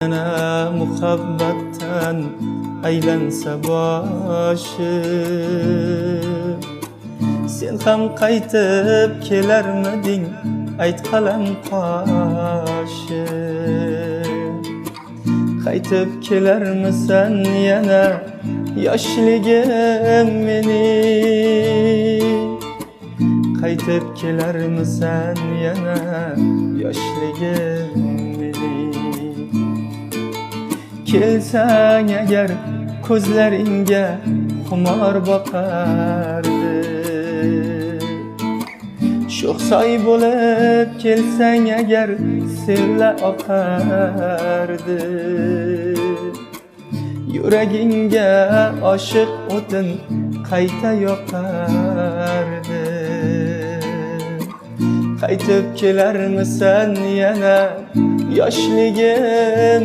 Yana muhabbatdan aylansa boshim, sen ham qaytib kelarmiding, ayt qalam qoshim. Qaytib kelarmisan yana yoshligim mening, qaytib kelarmisan yana yoshligim mening. Kelsang agar ko'zlaringga xumor boqardi, sho'xsoy bo'lib kelsang agar sella oqardi. Yuragingga oshiq o'tin qayta yoqardi. Qaytib kelarmisan yana yoshligim.